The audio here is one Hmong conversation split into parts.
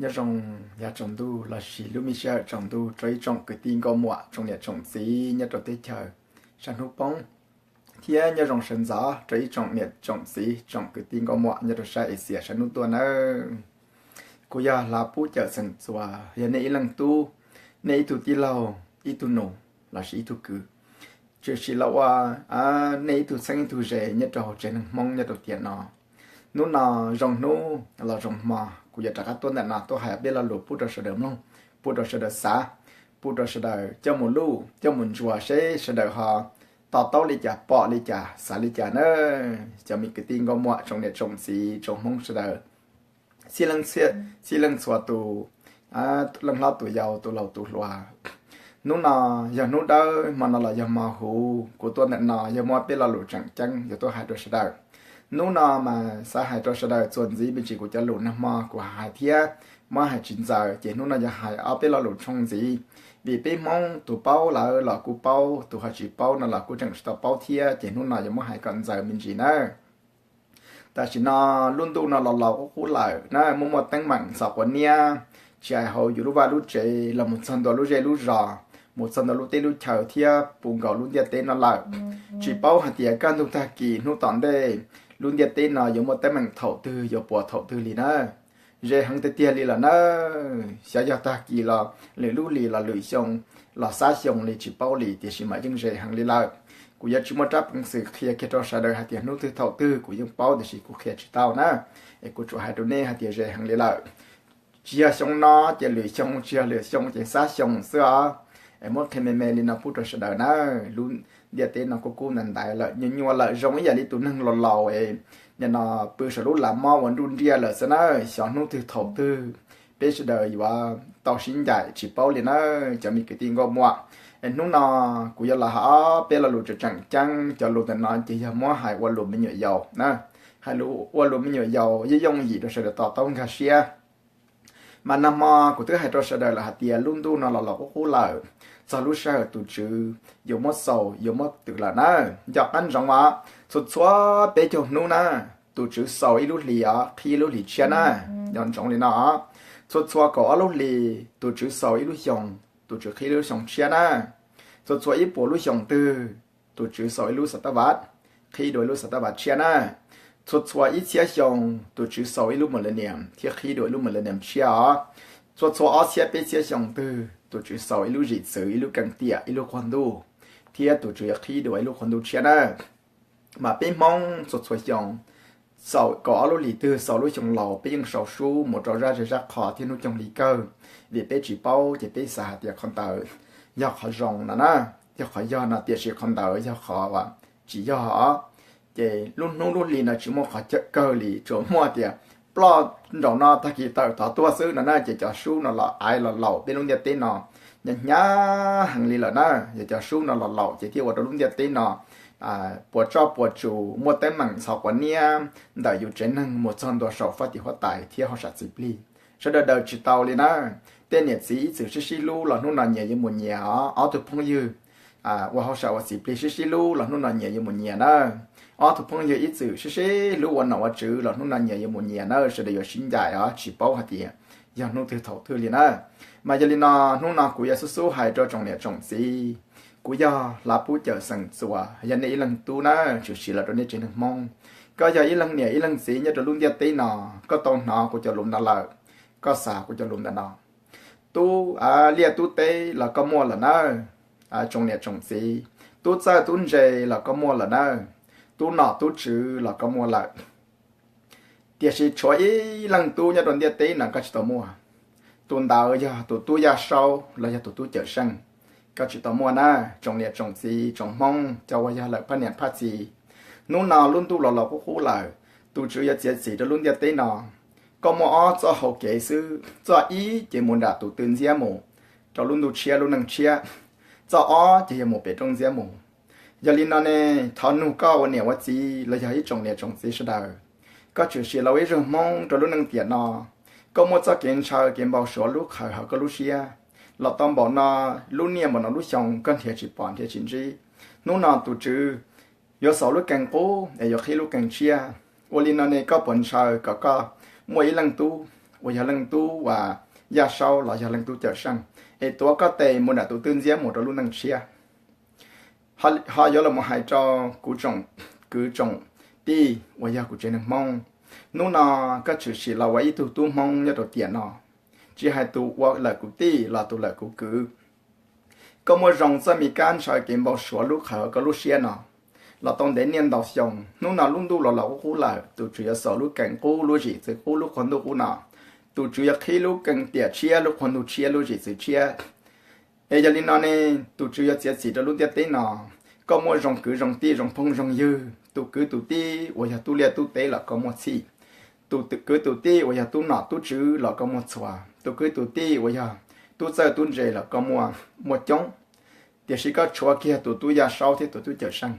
Nyob zoo yav tsaus ntuj lossis lub me sij hawm tsaus ntuj rau ib tsoom kwv tij nkauj muam, tsoom niam tsoom txiv nyob rau teb chaws sab hnub poob, thiab nyob zoo sawv ntxov rau ib tsoom niam tsoom txiv, tsoom kwv tij nkauj muam nyob rau sab Asia sab hnub tuaj nawb. Kuv yog Hla Pub Cawm Xeem Txuas, yog nej ib leeg tub, nej ib tug tij laug, ib tug nus lossis ib tug kwv, tshwm sim los ua nej ib tug txheeb ib tug ze nyob rau hauv tsev neeg Hmoob nyob rau tiam no. Hnub no zoo hnub los zoo hmo, kuv yuav rov qab tuaj ntawm no tuaj hais peb lo lus pub rau sawv daws mloog, pub rau sawv daws xav, pub rau sawv daws coj mus luj coj mus ntsuas seb sawv daws ho to taub li cas, pom li cas, xav li cas na. Cov me kwv tij nkauj muam, tsoom niam tsoom txiv, tsoom Hmoob sawv daws, txhij leej txhua tus, leej hlob tus yau, tus laus tus hluas, hnub no yog hnub dawb, hmo no los yog hmo huv, kuv tuaj ntawm no yog muab peb lo lus tseem ceeb yuav tuaj hais rau sawv daws. Hnub no mas xav hais rau sawv daws txuas ntxiv me ntsis kuv cov lus nag hmo kuv hais thiab, muab hais tsis ntxaws ces hnub no yog hais ob peb lo lus tshooj ntxiv, vim peb Hmoob tus paub lawm los kuj paub, tus ho tsis paub no los kuj tseem tsis tau paub thiab, ces hnub no yuav muab hais kom ntxaws me ntsis nawb. Tam sim no lub ntuj no los laus qub qub lawm na, muaj muaj teeb meem ntxhov quav niab, tsis hais hauv yus lub vaj lub tsev los mus txog ntua lub zej lub zos, mus txog ntua lub teb lub chaw thiab puv nkaus lub ntiaj teb no lawm. Tsis paub hais tias kaj ntug tag kis hnub tom ntej lub ntiaj teb no yuav muaj teeb meem thaum twg, yuav puas thaum twg li na. Ze heev tiag tiag li lawm na. Xyov yog tag kis los lwm lub hlis los lwm xyoo los xab xyoo li tsis paub li, tiam sis mas yeej ze heev li lawm. Kuv yuav tsis muaj rab peev xwm qhia kiag rau sawv daws hais tias hnub twg thaum twg, kuv yeej paub tiam sis kuv qhia tsis tau na. Es kuv tsuas hais rau nej hais tias ze heev li lawm. Tsis yog xyoo no ces lwm xyoo, tsis yog lwm xyoo ces xab xyoo xwb os. Es muab qhia me me li no pub rau sawv daws na. Lub ntiaj teb no kuj kub ntaiv ntaiv lawm, nyuaj nyuaj lawm, zoo ib yam li tus neeg laus laus es nim no pw saum lub las mob uas nruj nriaj lawm xwb na. Xyov hnub twg thaum twg peb sawv daws yuav tau sib ncaim tsis paub li na, cov me kwv tij nkauj muam. Es hnub no kuv yuav los hais ob peb lo lus tseem tseem ceeb, cov lus ntawm no ces yog muab hais ua lus me nyuam yaus na. Hais ua lus me nyuam yaus yooj yooj yim rau sawv daws to taub nkag siab. Mas nag hmo kuv twb hais rau sawv daws lawm hais tias lub ntuj no los laus qub qub lawm, txog lub sij hawm tus Tswv yuav muab xaus yuav muab twm lawm na. Nco qab ntsoov os, txhua txhua peb caug hnub na, tus Tswv xaus ib lub hlis os, qhib ib lub hlis tshiab na. Nco ntsoov li no os, txhua txhua kaum ob lub hlis tus Tswv xaus ib lub xyoos, tus Tswv qhib ib lub xyoos tshiab na. Txhua txhua ib puas lub xyoos twg, tus Tswv xaus ib lub xav tab vaj, qhib dua ib lub xav tab vaj tshiab na. Txhua txhua ib txhiab xyoo tus Tswv xaus ib lub millennium thiab qhib dua ib lub millennium tshiab os. Txhua txhua ob txhiab peb txhiab xyoo twg tus Tswv xaus ib lub zim txwv, ib lub keej tiam, ib lub qhua ntuj, thiab tus Tswv yuav qhib dua ib lub qhua ntuj tshiab na. Mas peb Hmoob txhua txhua xyoo, xaus kaum ob lub hlis twg xaus lub xyoo laus, peb yeej sau sub mus rau zaj zej zaj qho thiab hnub coog li kawg. Vim peb tsis paub ces peb xav hais tias qhov ntawd yog qhov zoo no na, yog qhov yog no, tiam sis qhov ntawd yog qhov tsis yog os. Ces lub hnub lub hli no tsis muaj qhov kawg li, tsuas muaj tias ploj nraum no tag kis tawm tod tuaj xwb no na. Ces cov sub no los aiv los laus peb lub ntiaj teb no hnyav hnyav heev li lawm na. Yog cov sub no los laus ces thiaj ua rau lub ntiaj teb no puas tsoj puas tsus, muaj teeb meem ntxhov quav niab ntawm yus tsev neeg mus txog ntua saum faj tim huab tais thiab hauj sam txiv plig. Sawv daws daws tsis tau li na. Tej niam txiv ib txwm sib sib hlub los hnub no nyias yuav mus nyias os. Ob tug phooj ywg ua hauj sam ua txiv plig sib sib hlub los hnub no nyias yuav mus nyias na. Ob tug phooj ywg ib txwm sib sib hlub ua nom ua tswv los hnub no nyias yuav mus nyias na. Sawv daws yuav sib ncaim os, tsis paub hais tias yog hnub twg thaum twg li na. Mas yog li no, hnub no kuv yuav xub xub hais rau tsoom niam tsoom txiv. Kuv yog Hla Pub Cawm Xeem Txuas, yog nej ib leeg tub na, tshwm sim los rau nej tsev neeg Hmoob. Koj yog ib leeg niam ib leeg txiv nyob rau lub ntiaj teb no, koj tau hnov kuv cov lus no lawm, koj xav kuv cov lus ntawm no. Tub liaj tub teb los koj muaj lawm nawb, tsoom niam tsoom txiv. Tub txawj tub ntse los koj muaj lawm nawb, tub nom tub tswv los koj muaj lawm. Tiam sis tshuav ib leeg tub nyob rau ntiaj teb no koj tsis tau muaj. Tus ntawd yog tus tub Yaj Saub los yog tus tub Cawm Seej, koj tsis tau muaj na. Tsoom niam tsoom txiv, tsoom Hmoob cov uas yog lawm phaj niam phaj txiv, hnub no lub ntuj los laus qub qub lawm, tus Tswv yuav txiav txim rau lub ntiaj teb no. Koj muaj ob txoj hau kev xwb, txoj ib ces mus nram tus tw ntxiab mus rau lub ntuj tshiab lub neej tshiab, txoj ob ces yog mus pem rooj ntxiab mus. Yog li no ne, thov nug koj ua niam ua txiv los yog ib tsoom niam tsoom txiv sawv daws, koj tshwm sim los ua ib zaug Hmoob rau lub neej tiam no, koj muaj txoj kev ntshaw kev npau suav lub qhawv hauv koj lub siab los tau npaum no, lub niaj npaum no lub xyoo koj nrhiav tsis pom nrhiav tsis ntsib. Hnub no tus Tswv yuav xaus lub keeg qub es yuav qhib lub keeg tshiab. Ua li no ne koj puas ntshaw kom koj muaj ib leeg tub uas yog leej tub uas Yaj Saub los yog leej tub Cawm Seej, es tuav koj tes mus nram tus twg ntxiab mus rau lub neej tshiab. Ho yuav los hais rau kuv tsoom kwv tsoom tij uas yog kuv tsev neeg Hmoob, hnub no koj tshwm sim los ua ib tug tub Hmoob nyob rau tiam no, tsis hais tus ua lawm kuv tij los tus lawm kuv kwv, koj muaj zoo txoj me kab ntshaw kev npau suav lub qhawv koj lub siab no los tau ntev niaj ntau xyoo. Hnub no lub ntuj los los qub qub lawm, tus Tswv yuav xaus lub kees qub, lub zim txwv qub, lub qhua ntuj qub no. Tus Tswv yuav qhib lub kees tiam tshiab, lub qhua ntuj tshiab, lub zim txwv tshiab. Es yog li no ne, tus Tswv yuav txiav txim rau lub ntiaj teb no. Koj muaj zoo kwv zoo tij, zoo phooj zoo ywg, tus kwv tus tij uas yog tub liaj tub teb los koj muaj txhij, tus kwv tus tij uas yog tub nom tub tswv los koj muaj txhua, tus kwv tus tij uas yog tub txawj tub ntse los koj muaj coob. Tiam sis koj tshuav kiag tus tub Yaj Saub thiab tus tub Cawm Seej,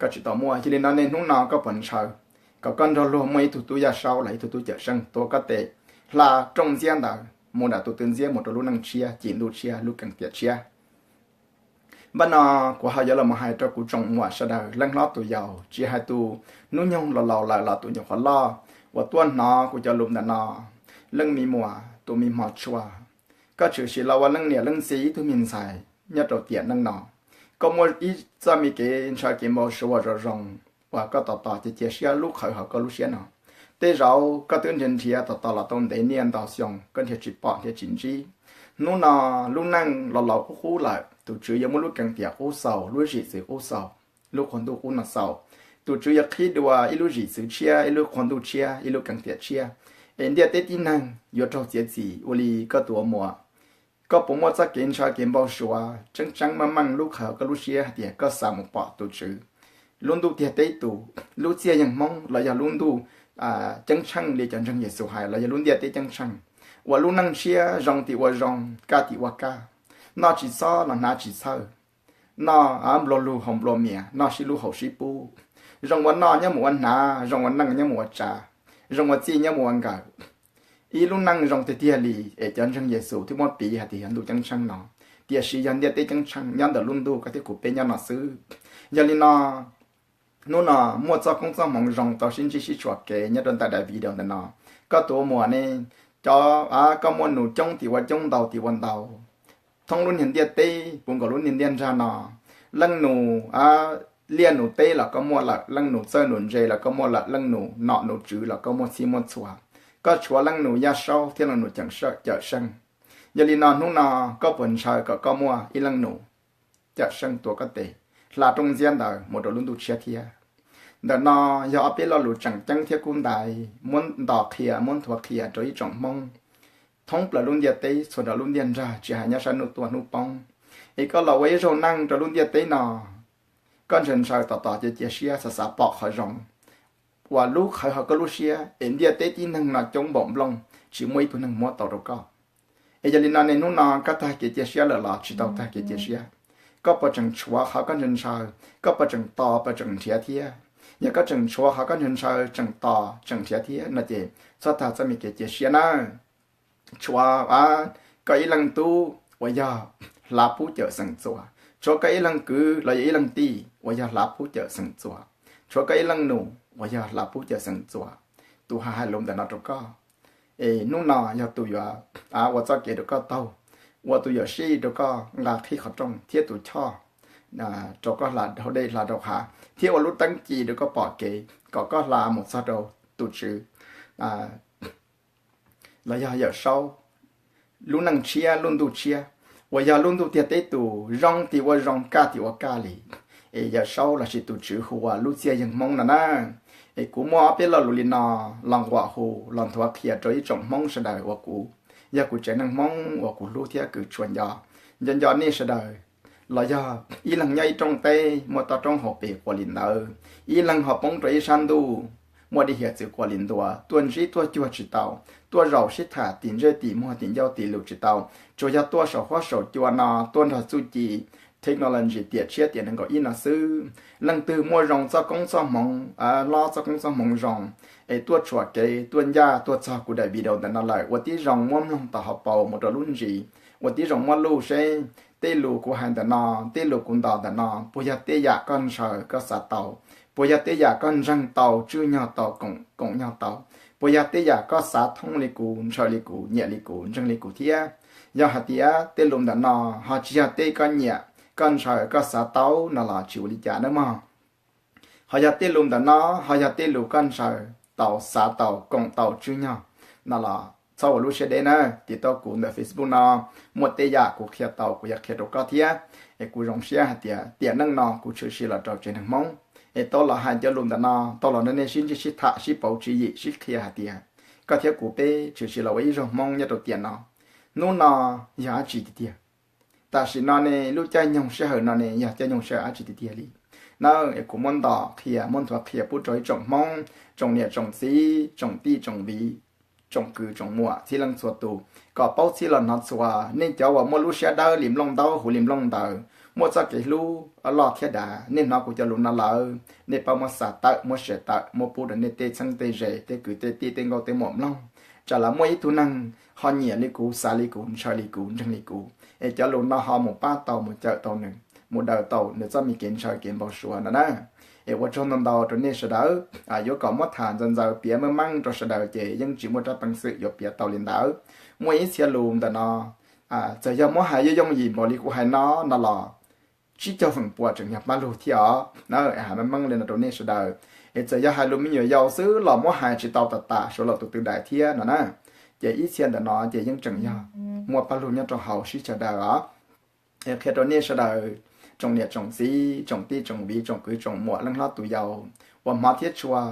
koj tsis tau muaj. Yog li no ne, hnub no koj puas ntshaw kom koj nrog luag muaj ib tug tub Yaj Saub los ib tug tub Cawm Seej tuav koj tes hla rooj ntxiab ntawd mus nram tus twg ntxiab mus rau lub neej tshiab, cim ntuj tshiab, lub kees tiam tshiab. Npaj no kuv ho yuav los hais rau kuv tsoom muam sawv daws, leej hlob tus yau, tsis hais tus hnub nyoog los laus lawm los tus nyuam qhuav loj uas tuaj hnov kuv cov lus ntawm no, leej me muam, tus me hmov tshua, koj tshwm sim los ua leej niam leej txiv ib tug me ntxhais nyob rau tiam neej no, koj muaj ib txoj me kev ntshaw kev npau suav uas zoo zoo uas koj tos tos cia cia siab lub qhawv hauv koj lub siab no. Tej zaum koj twb nrhiav nrhiav tos tos los tau ntev niaj ntau xyoo, koj nrhiav tsis pom nrhiav tsis ntsib. Hnub no lub neej los laus qub qub lawm, tus Tswv yuav muab lub kees tiam qub xaus, lub zim txwv qub xaus, lub qhua ntuj qub no xaus. Tus Tswv yuav qhib dua ib lub zim txwv tshiab, ib lub qhua ntuj tshiab, ib lub kees tiam tshiab, es ntiaj teb tib neeg yuav raug txiav txim ua li koj tus ua muam. Koj puas muaj txoj kev ntshaw kev npau suav tseeb tseeb meej meej lub qhawv koj lub siab hais tias koj xav mus pom tus Tswv, lub ntuj tiag teb tus, lub txiaj yeeg Hmoob los yog lub ntuj ceeb tsheej li cov ntseeg Yexus hais los yog lub ntiaj teb ceeb tsheej, uas lub neej tshiab zoo tim ua zoo, kaj tim ua kaj, noj tsis txob los hnav tsis txhawj, noj nplua lug haus nplua mias, noj sib lub haus sib pub, zoo ua noj nyob mus ua hnav, zoo ua neej nyob mus ua tsav, zoo ua txij nyob mus ua nkawm. Ib lub neej zoo tiag tiag li es cov ntseeg Yexus thiaj muab piv hais tias yog ntuj ceeb tsheej no, tiam sis yog ntiaj teb ceeb tsheej nyob ntawm lub ntuj koj thiab kuv peb nyob no xwb. Yog li no, hnub no muaj txoj koob txoj hmoov zoo tau sib ntsib sib tshua kev nyob rau ntawm daim video ntawm no. Koj tus ua muam ne, cov, koj muaj nus coob tim ua coob, ntau tim ua ntau, thoob lub niag ntiaj teb puv nkaus lub niag ntiaj nrag no, leej nus liaj nus teb los koj muaj lawm, leej nus txawj nus ntse los koj muaj lawm, leej nus nom nus tswv los koj muaj txhij muaj txhua. Koj tshuav leej nus Yaj Saub thiab leej nus Cawm Seej. Yog li no hnub no koj puas ntshaw kom koj muaj ib leej nus Cawm Seej tuav koj tes hla rooj ntxiab ntawd mus rau lub ntuj tshiab thiab? Ntawm no yog ob peb lo lus tseem ceeb thiab kub ntaiv muab ntos qhia, muab nthuav qhia rau ib tsoom Hmoob thoob plaws lub ntiaj teb, txhua nrho lub ntiaj nrag, tsis hais nyob sab hnub tuaj hnub poob. Es koj los ua ib zaug neej rau lub ntiaj teb no, koj ntshaw ntshaw tos tos cia cia siab xav xav pom qhov zoo uas lub qhawv hauv koj lub siab, es ntiaj teb tib neeg no coob npaum nplooj, tsis muaj ib tug neeg muab tau rau koj. Es yog li no ne, hnub no koj tag kev cia siab lawm los tsis tau tag kev cia siab? Koj puas tseem tshuav qhov koj ntshaw ntshaw? Koj puas tseem tos puas tseem nrhiav thiab? Yog koj tseem tshuav qhov koj ntshaw ntshaw, tseem tos tseem nrhiav thiab no ces txhob tag txoj me kev cia siab na. Tshuav koj ib leej tub uas yog Hlav Pub Cawm Seem Txuas, tshuav koj ib leej kwv los yog ib leej tij uas yog Hlav Pub Cawm Seem Txuas, tshuav koj ib leej nus uas yog Hlav Pub Cawm Seem Txuas, tus hais hais lus ntawm no rau koj. Es hnub no yog tus yuav ua txoj kev rau koj taug, ua tus yuam sij rau koj nqa qhib qhov rooj thiab tus choj rau koj hla rau dej hla rau hav, thiab ua lub teeb ci rau koj pom kev kom koj hla mus txog rau tus Tswv los yog Yawm Saub, lub neej tshiab lub ntuj tshiab, uas yog lub ntuj tiag teb tus, zoo tim ua zoo, kaj tim ua kaj li. Es Yawm Saub lossis tus Tswv hu ua lub txiaj yeeg Hmoob no na. Es kuv muaj ob peb lo lus li no los nquam hu los nthuav qhia rau ib tsoom Hmoob sawv daws uas kuv, yog kuv tsev neeg Hmoob uas kuv hlub thiab kuv tshua nco. Nco nco nej sawv daws, los yog ib leeg nyob ib rooj teb muaj toj roob hauv pes quas li ntawd, ib leeg ho poob rau ib sab ntuj muaj dej hiav txwv quas li ntua, tuaj ntsib tuaj cuag tsis tau, tuaj zaum sib tham tim ntsej tim muag tim ncauj tim lus tsis tau, tsuas yog tuaj saum huab saum cua no tuaj nrog txuj ci technology tiam tshiab tiam nees nkaum ib no xwb. Leej twg muaj zoo txoj koob txoj hmoov, hlob txoj koob txoj hmoov zoo, es tuaj tshuam kev tuaj ncaj tuaj txog kuv daim video ntawm no lawm, ua tib zoo muab mloog tom hauv paus mus rau lub ntsis, ua tib zoo muab luj seb tej lus kuv hais ntawm no, tej lus kuv ntos ntawm no puas yog tej yam koj ntshaw koj xav tau, Puas yog tej yam koj ntseeg tau, tswj nyog tau, koom nyog tau? Puas yog tej yam koj xav thoob li kuv, ntshaw li kuv, nyiam li kuv, ntseeg li kuv thiab? Yog hais tias tej lus ntawm no ho tsis yog tej koj nyiam, koj ntshaw, koj xav tau no los tsis ua li cas nawb mog. Ho yog tej lus ntawm no ho yog tej lus koj ntshaw tau, xav tau, koom tau, tswj nyog no los txhob ua lub siab deb na, tiv tau kuv ntawm Facebook no, muaj tej yam kuv qhia tau kuv yuav qhia rau koj thiab. Es kuv zoo siab hais tias tiam neej no kuv tshwm sim los rau tsev neeg Hmoob, es tau los hais cov lus ntawm no, tau los nrog nej sib ntsib sib tham sib pauv tswv yim sib qhia hais tias koj thiab kuv peb tshwm sim los ua ib zaug Hmoob nyob rau tiam no. Hnub no yog dab tsi tiag tiag? Tam sim no ne, lub caij nyoog sij hawm no ne yog caij nyoog sij hawm dab tsi tiag tiag li? Na, es kuv muab nto qhia, muab nthuav qhia pub rau ib tsoom Hmoob, tsoom niam tsoom txiv, tsoom tij tsoom viv, tsoom kwv tsoom muam txhia leej txhua tus, kom paub txhij los hnov txhua. Nej cov uas muaj lub siab dawb li nplooj ntaub, huv li nplooj ntawd, muaj txoj kev hlub loj thiab dav, nej hnov kuv cov lus no lawm, nej pab muab xa tawm, muab share tawm, muab pub rau nej tej txheeb tej ze, tej kwv tej tij, tej nkauj tej muam mloog. Tsam los muaj ib tug neeg ho nyiam li kuv, xav li kuv, ntshaw li kuv, ntseeg li kuv, es cov lus no ho mus pab tau, mus cawm tau nws, mus daws tau nws txoj me kev ntshaw kev npau suav no na. Es ua tsaug ntau ntau rau nej sawv daws. Yuav kom muab tham ntxaws ntxaws piav meej meej rau sawv daws ces yeej tsis muaj rab peev xwm yuav piav tau li ntawd. Muaj ib txhia lus ntawm no, txawm yog muab hais yooj yooj yim npaum li kuv hais no no los tsib caug feem pua tseem yog paj lug thiab os. Hais meej meej li no rau nej sawv daws, es txawm yog hais lus me nyuam yaus xwb los muab hais tsis tau tas tas suav laum tus twg daim thiab no na. Ces ib txhia ntawm no ces yeej tseem yog muaj paj lug nyob rau hauv sib chaw daws os. Es qhia rau nej sawv daws, tsoom niam tsoom txiv, tsoom tij tsoom viv, tsoom kwv tsoom muam, leej hlob tus yau uas hmov thiab tshua,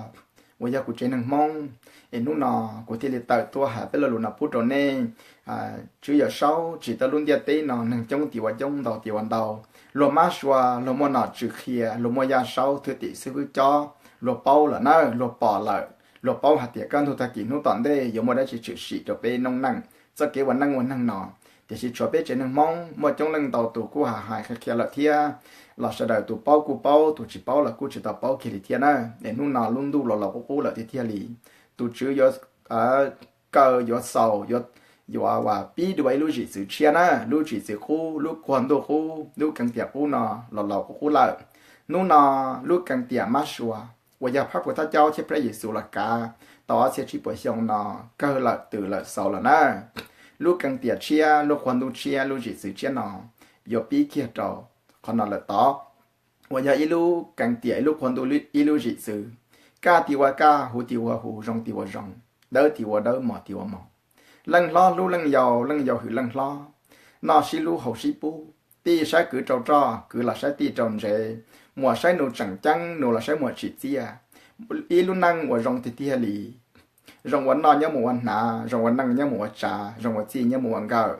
uas yog kuv tsev neeg Hmoob, es hnub no kuv thiaj li tawm tuaj hais peb lo lus no pub rau nej. Tswv Yawm Saub tsim tau lub ntiaj teb no, neeg coob tias ua coob, ntau tias ua ntau, luag mab sua, luag muaj nom tswv qhia, luag muaj yaj saub thwj tim xib hwb cob, luag paub lawm na, luag pom lawm, luag paub hais tias kaj ntug tag kis hnub tom ntej yuav muaj dab tsi tshwm sim rau peb noob neej txoj kev ua neej ua neeg no. Tiam sis tshuav peb tsev neeg Hmoob muaj coob leej ntau tus kuj hais hais qhia qhia lawm thiab, los sawv daws tus paub kuj paub, tus tsis paub los kuj tsis tau paub kiag li thiab na. Es hnub no lub ntuj los laus qub qub lawm tiag tiag li. Tus Tswv yuav kaw yuav xaus, yuav, yuav pib dua ib lub zim txwv tshiab na, lub zim txwv qub, lub kua ntuj qub, lub keeb tiam qub no los laus qub qub lawm. Hnub no lub keeb tiam mab sua uas yog Phab Puv Thaj Caub thiab Phab Yexus los kav tau ob txhiab tsib puas xyoo no kawg lawm, twm lawm, xaus lawm na. Lub keeb tiam tshiab, lub kua ntuj tshiab, lub zim txwv tshiab no yuav pib kiag rau qhov no lawm tod, uas yog ib lub keeb tiam, ib lub kua ntuj, ib lub zim txwv. Kaj tias ua kaj, huv tias ua huv, zoo tias ua zoo, dawb tias ua dawb, mos tias ua mos. Leej hlob hlub leej yau, leej yau hwm leej hlob, noj sib hlub haus sib pub, tij saib kwv rau roj, kwv los saib tij rau ntsev, muam saib nus tseem ceeb, nus los saib muam tsim txiaj. Ib lub neej uas zoo tiag tiag li, zoo ua noj nyob mus ua hnav, zoo ua neej nyob mus ua tsav, zoo ua txij nyob mus ua nkawm.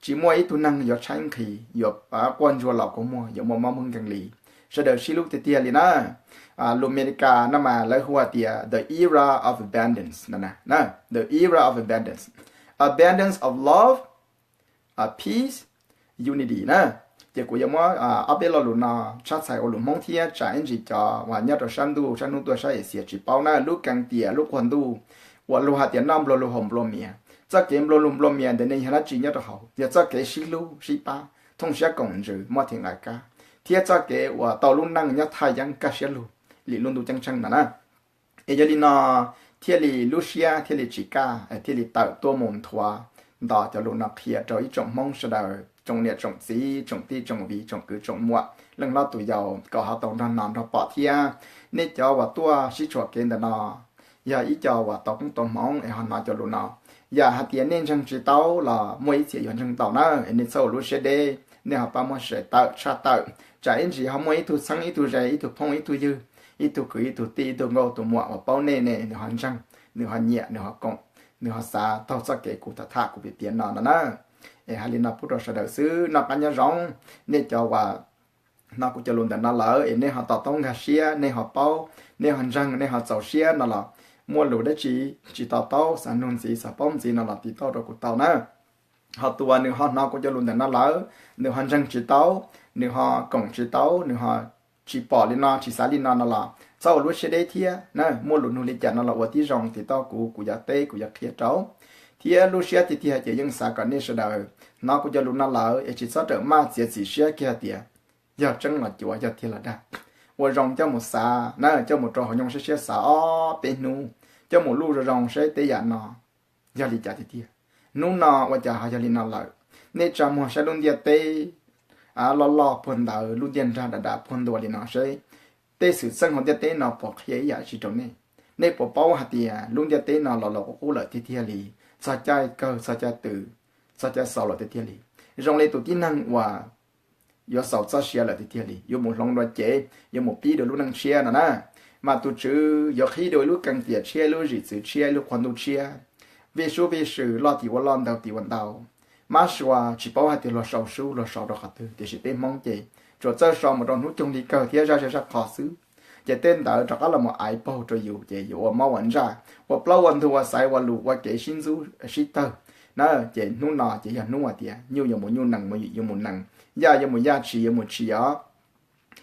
Tsis muaj ib tug neeg yuav tshaib nqhis, yuav quaj ntsuag los kua muag, yuav muaj mob muaj nkeeg li. Sawv daws sib hlub tiag tiag li na. Lus Amelikas no mas lawv hu tias the era of abundance, the era of abundance, abundance of love, peace, unity na. Ces kuv yuav muab ob peb lo lus no tshab txhais ua lus Hmoob thiab tsam ib ntsis cov uas nyob rau sab ntuj sab hnub tuaj sab Axias tsis paub na. Lub keeb tiam, lub kua ntuj uas luag hais tias noj nplua lug haus nplua mias. Txoj kev nplua lug nplua mias ntawd ne yog dab tsi nyob rau hauv? Yog txoj kev sib hlub sib pab, thooj siab koom ntsws, muaj theem nqai kab, thiab txoj kev uas tau lub neej nyob thaj yeeb kaj siab lug li lub ntuj ceeb tsheej no na. Es yog li no thiaj li lub siab thiaj li tsis kaj, thiaj li tawm tuaj mus nthuav nto cov lus no qhia rau ib tsoom Hmoob sawv daws, tsoom niam tsoom txiv, tsoom tij tsoom viv, tsoom kwv tsoom muam, leej hlob tus yau kom ho tau nrog hnov nrog pom thiab. Nej cov uas tuaj sib tshuam kev ntawm no yog ib co uas tau koob tau hmoov es ho hnov cov lus no. Yam hais tias nej ntseeg tsis tau los muaj ib txhia yuav ntseeg tau na, es nej txhob ua lub siab deb, nej ho pab muab share tawm tshaj tawm, tsam ib ntsis ho muaj ib tug txheeb ib tug ze, ib tug phooj ib tug ywg, ib tug kwv ib tug tij, ib tug nkauj tus muam uas paub nej ne, nws ho ntseeg, nws ho nyiam, nws ho koom, nws ho xav taug txoj kev kuv tham tham kuv piav piav no no na. Es hais li no pub rau sawv daws xwb, noj qab nyob zoo. Nej cov uas hnov kuv cov lus ntawm no lawm es nej ho to taub nkag siab, nej ho paub, nej ho ntseeg, nej ho txaus siab no los muaj lus dab tsi tsis to taub, xav nug ntxiv xav paub ntxiv no los tiv tauj rau kuv tau na. Ho tus uas nws ho hnov kuv cov lus ntawm no lawm, nws ho ntseeg tsis tau, nws ho koom tsis tau, nws ho tsis pom li no tsis xav li no no los txhob ua lub siab deb thiab na. Muaj lus nug li cas no los ua tib zoo tiv tauj kuv, kuv yuav teb kuv yuav qhia rau. Thiab lub siab tiag tiag ces yeej xav kom nej sawv daws hnov kuv cov lus no lawm es tsis txhob rawm maj txiav txim siab kiag hais tias yog tseeb los cuav, yog tiag los dag. ua zoo coj mus xav na, coj mus rau hauv nyoog siab siab xav ob peb hnub, coj mus luj zoo zoo saib tej yam no yog li cas tiag tiag. Hnub no ua cas ho yog li no lawm? Nej tsa muag saib lub ntiaj teb loj loj puag ntawd, lub ntiaj nrag dav dav puag ntua li no seb tej xwm txheej hauv ntiaj teb no puas qhia ib yam tsi rau nej. Nej puas paub hais tias lub ntiaj teb no los los qub qub lawm tiag tiag li, txog caij kawg, txog caij twg, txog caij xaus lawm tiag tiag li, zoo li tus tib neeg uas yuav xaus txoj sia lawm tiag tiag li, yuav mus hloov dua cev, yuav mus pib dua lub neej tshiab no na. Mas tus Tswv yuav qhib dua ib lub keeb tiam tshiab, ib lub zim txwv tshiab, ib lub qhua ntuj tshiab, vij sub vij sw, loj tim ua loj, ntau tim ua ntau, mab sua tsis paub hais tias luag sau sub luag sau rau qhov twg, tiam sis peb Hmoob ces tsuas txawj sau mus rau hnub coog li kawg thiab zaj zej zaj qho xwb. Ces tej ntawd rov qab los mus aiv paug rau yus ces yus ua mob ua ntsaj, ua plaub ua ntug, ua xaiv ua lus, ua kev sib ntxub sib tawg na. Ces hnub no ces yog hnub hais tias nyuj yuav mus nyuj, nees yuav mus nees, yaj yuav mus yaj, tshis yuav mus tshis os.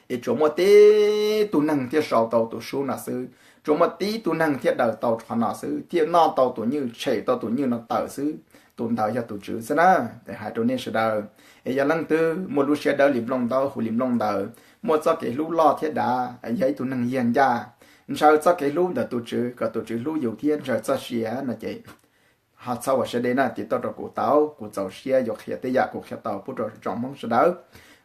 Es tsuas muaj tib tug neeg thiaj sau tau tus sub no xwb, tsuas muaj tib tug neeg thiaj daws tau qhov no xwb, thiaj noj tau tus nyuj, tshem tau tus nyuj no tawm xwb, tus ntawd yog tus Tswv xwb na. Ces hais rau nej sawv daws, es yog leej twg muaj lub siab dawb li nplooj ntaub, huv li nplooj ntawd, muaj txoj kev hlub loj thiab dav, yog ib tug neeg yag ncaj, ntshaw txoj kev hlub ntawm tus Tswv kom tus Tswv hlub yus thiab ntshaw txoj sia no ces ho txhob ua siab deb na, tiv tauj rau kuv tau, kuv txaus siab yuav qhia tej yam kuv qhia tau pub rau tsoom Hmoob sawv daws,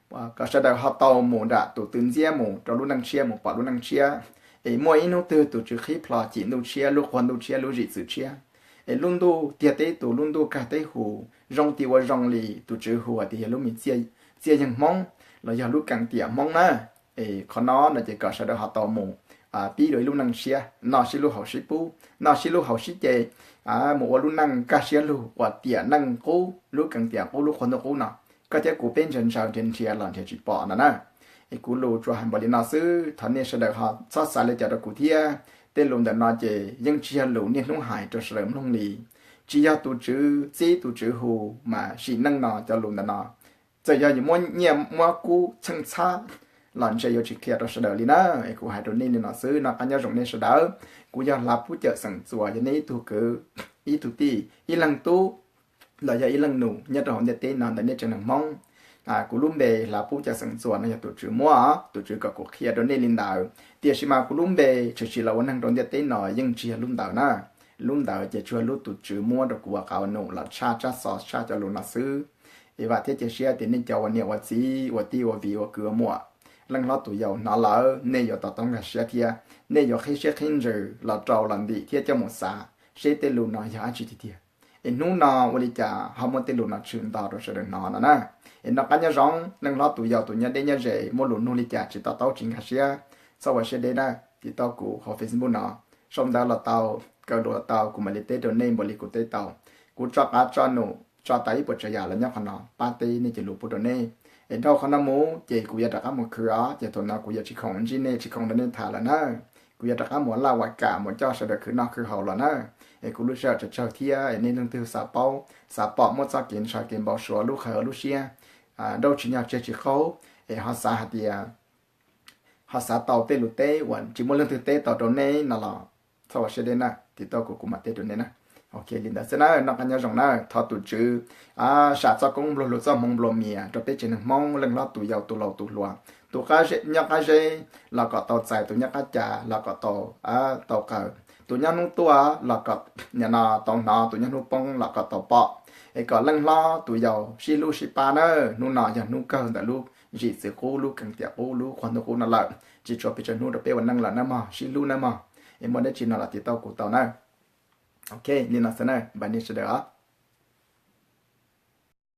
kom sawv daws ho tau mus nram tus twg ntxiab mus rau lub neej tshiab, mus pom lub neej tshiab. Es muaj ib hnub twg tus Tswv qhib plho cim ntuj tshiab, lub qhua ntuj tshiab, lub zim txwv tshiab, es lub ntuj tiag teb tus, lub ntuj kag teb huv, zoo tim ua zoo li tus Tswv hu hais tias yog lub me txiaj yeeg Hmoob los yog lub keeb tiam Hmoob na. Es qhov no no ces kom sawv daws ho tau mus pib dua ib lub neej tshiab, noj sib hlub haus sib pub, noj sib hlub haus sib ce, mus ua lub neej kaj siab lug uas tiam neej qub, lub keeb tiam qub, lub qhua ntuj qub no, koj thiab kuv peb ntshaw ntshaw nrhiav nrhiav los nrhiav tsis pom no na. Es kuv lus tsuas hais npaum li no xwb, thov nej sawv daws ho txhob xav li cas rau kuv thiab. Tej lus ntawm no ces yeej tsis yog lus niaj hnub hais rau sawv daws mloog li. Tsis yog tus Tswv txib tus Tswv hu, mas sim neej no cov lus ntawm no txawm yog yuav muab nyiaj muab kub txheej txhab los ntshe yuav tsis qhia rau sawv daws li na. Es kuv hais rau nej li no xwb, noj qab nyob zoo nej sawv daws. Kuv yog Hlav Pub Cawm xeem Txuas, yog nej ib tug kwv, ib tug tij, ib leeg tub los yog ib leej nus nyob rau hauv ntiaj teb no ntawm nej tsev neeg Hmoob. Kuv lub npe Hlav Pub Cawm xeem Txuas no yog tus Tswv muab, tus Tswv kom kuv qhia rau nej li ntawd. Tiam sis mas kuv lub npe tshwm sim los ua neeg rau ntiaj teb no yeej tsis yog lub ntawd na. Lub ntawd ces tsuas yog lub tus Tswv muab rau kuv ua qauv num los tshaj tsab xov tshaj cov lus no xwb. Es vam thiab cia siab tias nej cov ua niam ua txiv, ua tij ua viv, ua kwv ua muam, leej hlob tus yau hnov lawm nej yuav to taub nkag siab thiab nej yuav qhib siab qhib ntsws los rau los ntim thiab coj mus xav seb tej lus no yog dab tsi tiag tiag. Es hnub no ua li cas ho muaj tej lus no tshwm nto rau sawv daws hnov no na. Es noj qab nyob zoo, leej hlob tus yau tus nyob deb nyob ze muaj lus nug li cas tsis to taub tsis nkag siab, txhob ua siab deb na, tiv tauj kuv hauv Facebook no, sau ntawv los tau, kaw lus los tau, kuv mam li teb rau nej npaum li kuv teb tau. Kuv tso qav tso num tso tas ib puas tsav yam los nyob qhov no pab teb nej cov lus pub rau nej. Es dhau qhov no mus ces kuv yuav rov qab mus khwv os, ces thaum no kuv yuav tsis khoom ntsib nej, tsis khoom nrog nej tham lawm na. Kuv yuav rov qab mus laj ua kam mus coj sawv daws khwv noj khwv haus los na. Es kuv lub sij hawm tsawg tsawg thiab, es nej leej twg xav paub, xav pom muaj txoj kev ntshaw kev npau suav lub qhov lub siab, nrauj tsis nyog tseg tsis qaug, es ho xav hais tias ho xav tau tej lus teb uas tsis muaj leej twg teb tau rau nej no los txhob ua siab deb na, tiv tauj kuv kuv mam teb rau nej na. Ok, li ntawd xwb na, noj qab nyob zoo na, thov tus Tswv sam txoj koob nplua hlua txoj hmoov nplua mias rau peb tsev neeg Hmoob, leej hlob tus yau tus laus tus hluas, tus nyob qab zeb los kom tau txais, tus nyob qab cas los kom tau, tau qaws, tus nyob hnub tuaj los kom nim no tau hnov, tus nyob hnub poob los kom tau pom. Es kom leej hlob tus yau sib hlub sib pab na. Hnub no yog hnub kawg ntawm lub zim txwv qub, lub keeb tiam qub, lub qhua ntuj qub no lawm, tsis tshuav pes tsawg hnub rau peb ua neej lawm na mog, sib hlub na mog. Es muaj dab tsi no los tiv tauj kuv tau na. Ok, li no xwb na, npaj nej sawv daws os.